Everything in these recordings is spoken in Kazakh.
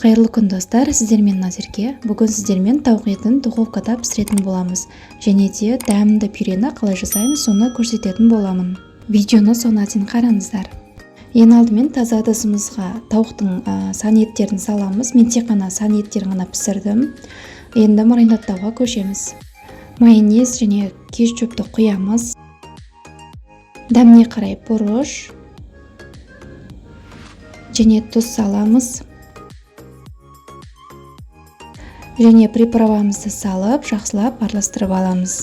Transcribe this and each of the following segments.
Қайырлы күн, достар! Сіздермен Назерке. Бүгін сіздермен тауық етін духовкада пісіретін боламыз және де дәмді пюрені қалай жасаймыз, соны көрсететін боламын. Видеоны соңына дейін қараңыздар. Ең алдымен таза ыдысымызға тауықтың сан еттерін саламыз. Мен тек қана сан еттерін ғана пісірдім. Енді маринадтауға көшеміз. Майонез және кетчупты құямыз. Дәміне қарай бұрыш және тұз саламыз. Және приправамызды салып, жақсылап араластырып аламыз.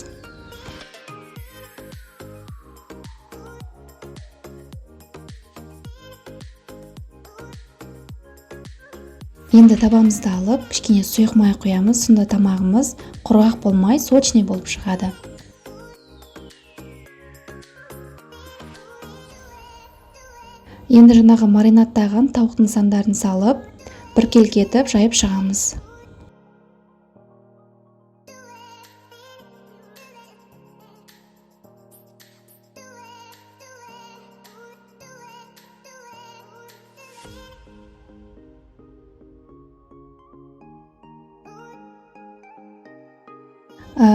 Енді табамызды алып, кішкене сұйық май құямыз, сонда тамағымыз құрғақ болмай, сочный болып шығады. Енді жаңағы маринадтаған тауықтың сандарын салып, біркелкі етіп жайып шығамыз.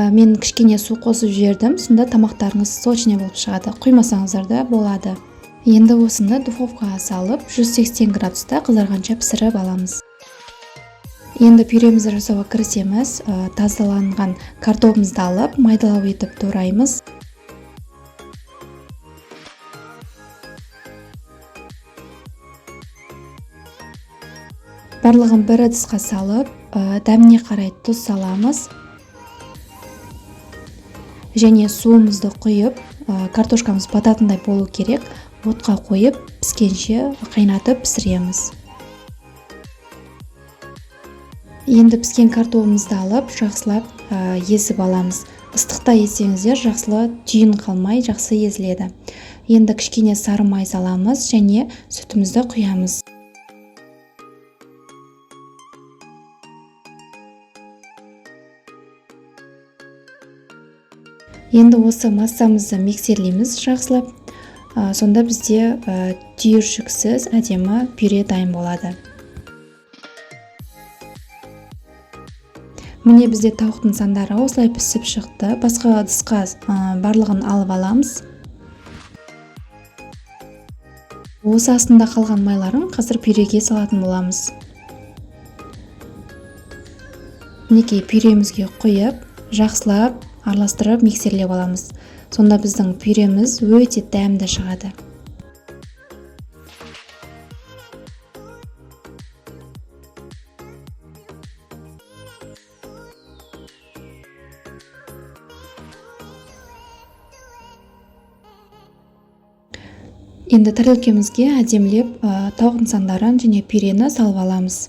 Мен кішкене су қосып жібердім, сонда тамақтарыңыз сочный болып шығады. Құймасаңыздар да болады. Енді осыны духовкаға салып, 180 градуста қызарғанша пісіріп аламыз. Енді пюремізді жасауға кірісеміз. Тазаланған картогымызды алып, майдалау етіп тураймыз. Барлығын бір ыдысқа салып, дәміне қарай тұз саламыз. Және суымызды құйып, картошкамыз бататындай болу керек. Отқа қойып, піскенше қайнатып пісіреміз. Енді піскен картогымызды алып, жақсылап езіп аламыз. Ыстықта езсеңіздер, жақсылы түйін қалмай жақсы езіледі. Енді кішкене сары май саламыз және сүтімізді құямыз. Енді осы массамызды миксерлейміз жақсылап. Сонда бізде түйіршіксіз әдемі пюре дайын болады. Міне, бізде тауықтың сандары осылай пісіп шықты. Басқа ыдысқа барлығын алып аламыз. Осы астында қалған майларын қазір пюреге салатын боламыз. Мінекей, пюремізге құйып, жақсылап араластырып миксерлеп аламыз. Сонда біздің пюреміз өте дәмді шығады. Енді тарелкемізге әдемілеп тауықтың сандарын және пюрені салып аламыз.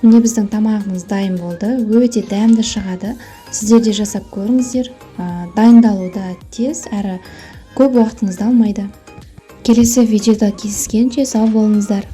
Міне, біздің тамағымыз дайын болды. Өте дәмді шығады. Сіздер де жасап көріңіздер. Дайындалу да тез, әрі көп уақытыңызды алмайды. Келесі видеода кездескенше сау болыңыздар.